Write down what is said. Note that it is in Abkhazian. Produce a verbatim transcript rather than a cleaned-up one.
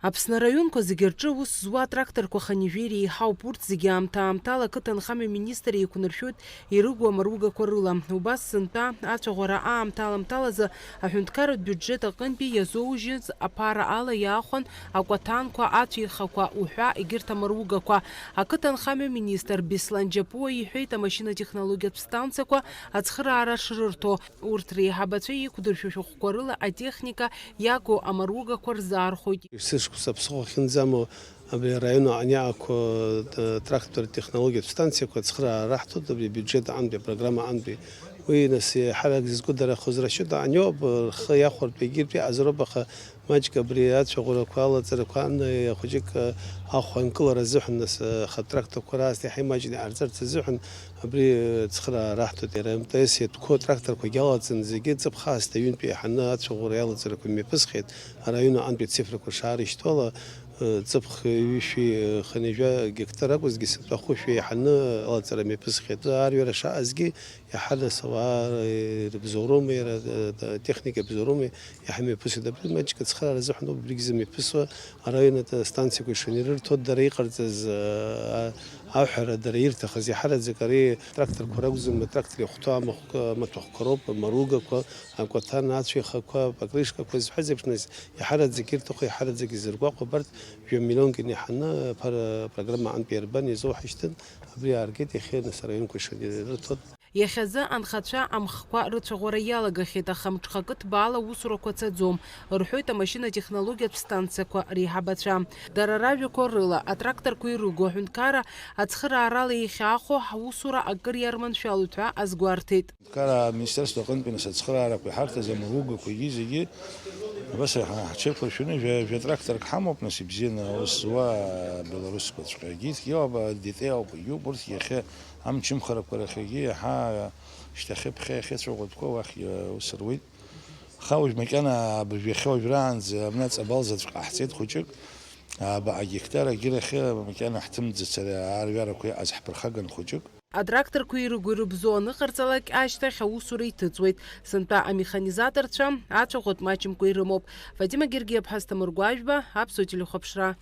Аԥсны араионқәа зегьы рҿы аус зуа атракторқәа хынҩажәи реиҳауп. Урҭ зегьы аамҭа-аамҭала ақыҭанхамҩа министр еиқәнаршәоит ирыгу амаругақәа рыла. Убас сынтәа ацәаӷәара аамҭа-аламҭалазы аҳәынҭқарратә биуџьет аҟынтәи иазоужьыз аԥара ала иаахәан акәаҭанқәа, ацәеихақәа уҳәа егьырҭ амаругақәа. Ақыҭанхамҩа министр Беслан Џьапуа иҳәеит амашьынатехнологиатә станциақәа ацхыраара шрырҭо. Урҭ реиҳабацәа иқәдыршәо шәҟәқәа рыла атехника иаго амаругақәа рзаархәоит. Ҩсышықәса ԥсыхәа ахьынӡамоу абри араион аҟны иаақәо, э, трактор технологиатә станциақәа ацхыраара раҳҭоит абри абиуџьет аҟынтәи, апрограмма аҟынтәи. Уи, нас, еиҳарак зызкәыдарахоз рашьыда аниоуп, рхы иахәартә егьырҭ иҟазароуп, аха маҷк абри ацәаӷәарақәа, алаҵарақәа ан, э, хәыҷык, э, ахә анкылара азыҳәан, нас, э, аха атракторқәа раасҭа иаҳа имаҷны иҟарҵарц азыҳәан абри, э, ацхыраара раҳҭоит. Иара М Т С иатәқәоу атракторқәагьы алаҵаны зегьы ҵыԥх аасҭа ҩынтә еиҳаны ацәаӷәара иалаҵарақәа мҩаԥысхьеит. Араион аҟынтәи ацифрақәа шаарышьҭуала, э, ҵыԥх ҩышәи, э, хынҩажәа гектар акәызҭгьы, сынтәа хәышәи еиҳаны алаҵара мҩаԥысхьеит. Арҩара шаҟазгьы, иаҳа нас ауаа, э, рыбзоуроума, иара, э, техника ибзоуроума, иаҳа имҩаԥысуеит. Абри маҷк ацхыраара азыҳәан ауп абригь зымҩаԥысуа, араион астанциақәа ишанирырҭо, дара иҟарҵаз, э, аҳәара, дара ирҭахыз, иаҳараӡак ари тракторқәа ракәӡам, атрактор иахәҭоу амахәқәа, амаҭәахәқәа роуп, амаругақәа, акәаҭан ацәеихақәа, апокрышкақәа зҳәаз еиԥш, нас, иаҳараӡак ирҭаху, иаҳараӡак изыргәаҟуа абарҭ жәа миллионк инаҳаны аԥара программа аҟынтә иарбан иазоуҳашьҭын, абри ааргеит, иахьа нас араионқәа ишанирырҭоит. Иахьазы анхацәа амхқәа рыцәаӷәара иалагахьеит, аха мҽхакы ҭбаала аусурақәа цаӡом, рҳәоит амашьынатехнологиатә станциақәа реиҳабацәа. Дара ражәақәа рыла, атракторқәа ирыгу аҳәынҭқарра ацхыраарала иахьаахәо ҳусура акыр иарманшәалоит ҳәа азгәарҭеит. Аҳәынҭқарра аминистерство аҟынтәи нас ацхыраарақәа иҳарҭаз амаругақәагьы зегьы абас ҳа-, ҳҽеиқәыршәаны жәа-, жәа-тракторк ҳамоуп, нас ибзианы аус зуа белорусқәаҵәҟьагьы, иоуп, ДТ ауп, егьуп, урҭ иахьа амчымхарақәа рахьагьы иаҳа шьҭахьы ԥхьа иахьыцәаӷәатәқәа уахь, э, аус руеит. Аха уажә макьана абыржә иахьа уажәраанӡа абна ҵабал заҵә ҟаҳҵеит хәыҷык, абаҟа гектар агьырахьы макьана ҳҭымӡац ари аарҩарақәа иҟаз ҳԥырхаган хәыҷык. Атракторқәа ирыгу ирыбзоу аныҟарҵалак ашьҭахь аусура иҭыҵуеит. Сынтәа амеханизаторцәа ацәаӷәатә маҷымкәа ирымоуп. Фатима Гергиаԥҳа, Асҭамыр Гәажәба, Аԥсуа телехәаԥшра.